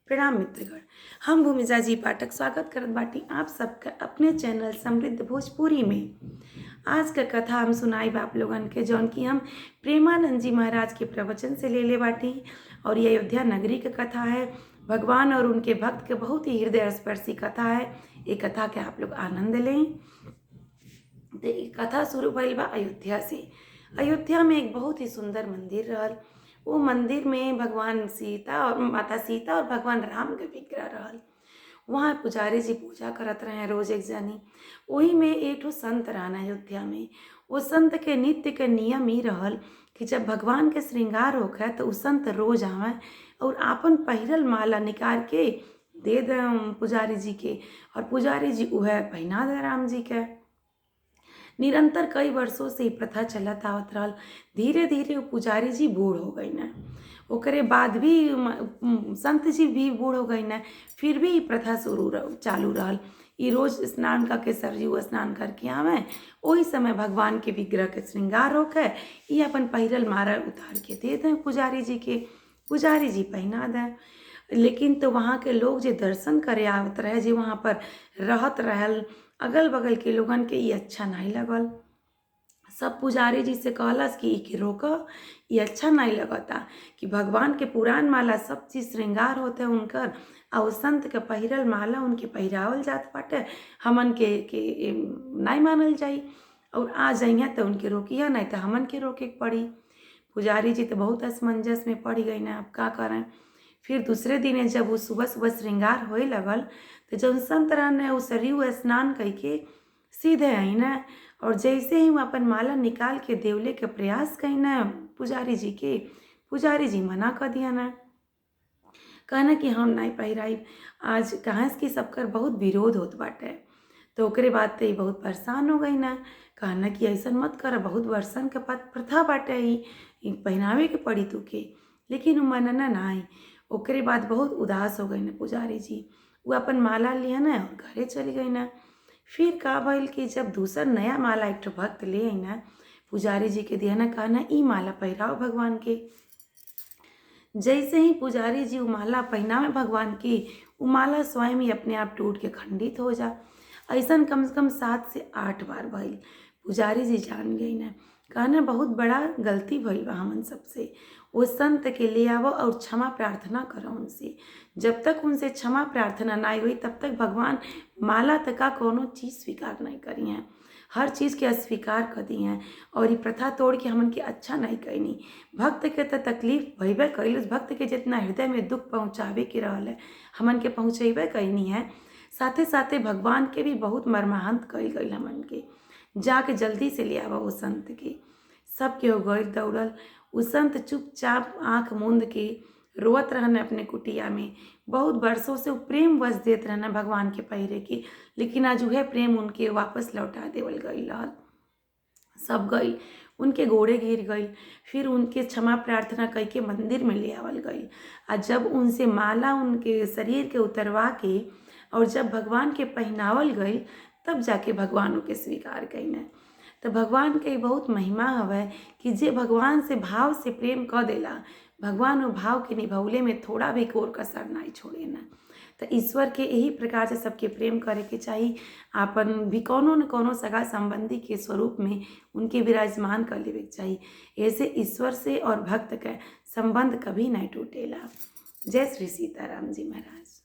प्रणाम मित्रगण, हम भूमिजा जी पाठक स्वागत करत बाटी आप सबका अपने चैनल समृद्ध भोजपुरी में। आज का कथा हम सुनाई आप लोगन के, जौन की हम प्रेमानंद जी महाराज के प्रवचन से ले ले बाटी और ये अयोध्या नगरी का कथा है। भगवान और उनके भक्त के बहुत ही हृदय स्पर्शी कथा है। ये कथा के आप लोग आनंद लें। तो ई कथा शुरू भइल बा अयोध्या से। अयोध्या में एक बहुत ही सुंदर मंदिर रहल। वो मंदिर में भगवान सीता और माता सीता और भगवान राम के विग्रह रहल। वहाँ पुजारी जी पूजा करत रहे रोज एक जानी। वही में एक ठो संत रहन अयोध्या में। वो संत के नित्य के नियम ई रहल कि जब भगवान के श्रृंगार होखे तो उ संत रोज आवें और आपन पहिरल माला निकाल के दे दे पुजारी जी के और पुजारी जी उहे पहिना दे राम जी के। निरंतर कई वर्षों से ई प्रथा चलत आवत रहल। धीरे धीरे वो पुजारी जी बूढ़ हो गईन। ओकरे बाद भी संत जी भी बूढ़ हो गईन, फिर भी ई प्रथा शुरू चालू रहल। ई रोज स्नान करके सरयू स्नान करके आवें, ओही समय भगवान के विग्रह के श्रृंगार होखे, ई अपन पहिरल माला उतार के दे दें पुजारी जी के, पुजारी जी पहिना दें। लेकिन तो वहाँ के लोग जे दर्शन करे आवत रहे, जे वहाँ पर रहत रहल, अगल बगल के लोगन के ई अच्छा नहीं लगल। सब पुजारी जी से कहलस कि ई के रोक, ई अच्छा नहीं लगता कि भगवान के पुरान माला सब चीज़ श्रृंगार होते उनकर आ वो संत के पहिरल माला उनके पहिरावल जात बाटे, हमन के नहीं मानल जाई और आ जाइए तो उनके रोकिया, नहीं तो हमन के रोके के पड़ी। पुजारी जी तो बहुत असमंजस में पड़ गई ना, अब का करें। फिर दूसरे दिन जब वो सुबह सुबह श्रृंगार होए लगल तो जब संत रहने वो सरयू स्नान करके सीधे आई ना और जैसे ही वो अपन माला निकाल के देवले के प्रयास कही ना पुजारी जी के, पुजारी जी मना कर दिया ना, कहना कि हम नहीं पहिराई आज, कहाँ की सबकर बहुत विरोध होत बाटे। तो ओकरे बाद तो ई बहुत परेशान हो गई ना, कहना कि ऐसा मत कर, बहुत वर्षन के प्रथा बाटे, ई पहनावे के पड़ी तुके। लेकिन वो मनना ना आई। ओकरे बाद बहुत उदास हो गई ना पुजारी जी, वो अपन माला लिया ना और घरे चली गई ना। फिर का भइल कि जब दूसर नया माला एक ठो भक्त ले आई ना, पुजारी जी के दिया ना, कहना ई माला पहिराओ भगवान के। जैसे ही पुजारी जी वो माला पहनावे भगवान की, वो माला स्वयं ही अपने आप टूट के खंडित हो जा। ऐसा कम से कम 7 से 8 बार भइल। पुजारी जी जान गई ना, कहना बहुत बड़ा गलती भइल बा हमन सबसे। वो संत के ले आवो और क्षमा प्रार्थना करो उनसे। जब तक उनसे क्षमा प्रार्थना ना हुई तब तक भगवान माला तक का कोनो चीज़ स्वीकार नहीं करी हैं, हर चीज़ के अस्वीकार कर दी हैं और ये प्रथा तोड़ के हमन के अच्छा नहीं कैनी। भक्त के तो तकलीफ भइबे कैल, भक्त के जितना हृदय में दुख पहुँचावे के रहल है हमन के पहुँचेबे कैनी है, साथे साथे भगवान के भी बहुत मर्माहंत कैल गई हमन के। जाके जल्दी से ले आवा वो संत के। सब केहू गइल दौड़ल, उ संत चुपचाप आँख मूंद के रोवत रहन अपने कुटिया में। बहुत बरसों से वो प्रेम वश देत रहन भगवान के पहिरे के, लेकिन आज वह प्रेम उनके वापस लौटा देवल गई रहल। सब गई, उनके गोड़े गिर गई। फिर उनके क्षमा प्रार्थना कई के मंदिर में ले आवल गई आ जब उनसे माला उनके शरीर के उतरवा के और जब भगवान के पहनावल गई तब जाके भगवान उनके स्वीकार कईन। तो भगवान के बहुत महिमा हवे कि जे भगवान से भाव से प्रेम क देला, भगवान वो भाव के निभौले में थोड़ा भी कोर कसर नहीं छोड़े ना। तो ईश्वर के यही प्रकार से सबके प्रेम करे के चाही। आपन भी कोनो न कोनो सगा संबंधी के स्वरूप में उनके विराजमान कर लेवे के चाही। ऐसे ईश्वर से और भक्त के संबंध कभी नहीं टूटेला। जय श्री सीताराम जी महाराज।